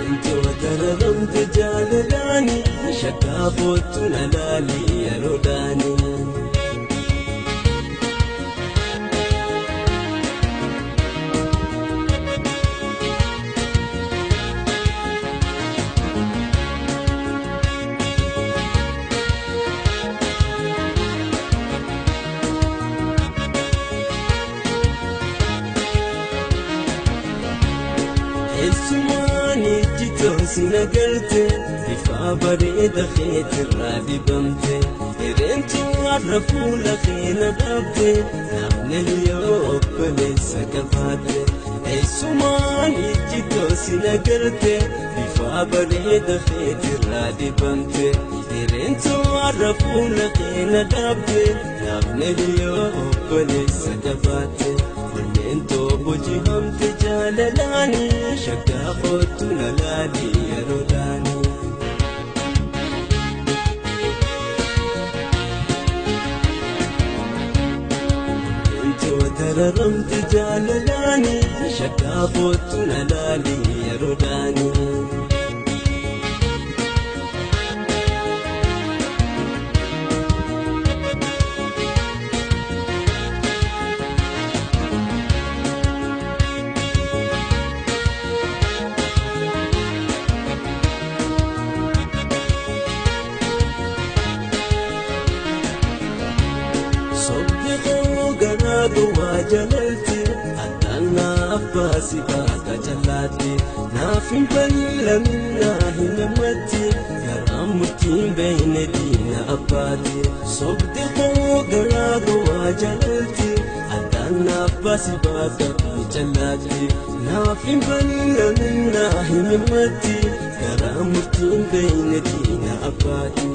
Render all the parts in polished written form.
Dararamte jaalalaani shakkaa boottu na laali yeroo daani. Eessumaan ijjitoo si nagarte bifa bareeda keetirraa dibamte Ireentu har'a fuula kee na dhaabde namni yoo obboleessa qabaatte. Eessumaan ijjitoo si nagarte bifa bareeda keetirraa dibamte Ireentu har'a fuula kee na dhaabde namni yoo obboleessa qabaatte. Onneen hojii hamte jaalalaani shakkaa kootu na laali yeroo daani. Onneen dararamte jaalalaani shakkaa kootu na laali yeroo daani. Sobdi koo garaa duwwaa jalalti addaan naaf baasi bakka jallaatti naaf hin bal'amin naa hin himmatti garaan murtiin beekne diina abbaati. Sobdi koo garaa duwwaa jalalti addaan naaf baasi bakka jallaatti naaf hin bal'amin naa hin himmatti garaan murtiin beekne diina abbaati.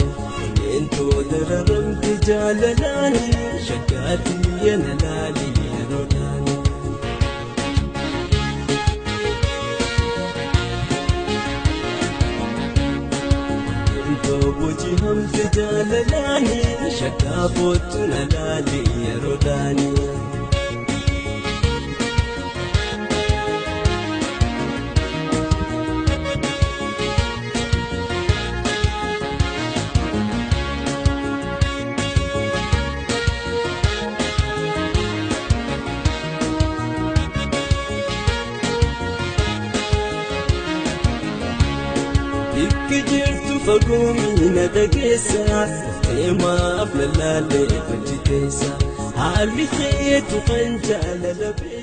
Onneen dararamte jaalalaani shakkaati na laali yeroo daani. Onneen hojii hamte jaalalaani shakkaa boottu na laali yeroo daani. Bakki jirtu fagoo miina dhageessa Dhuftee maaf lallaalee hojjeteessa Haalli keetu kan jaalala beeku.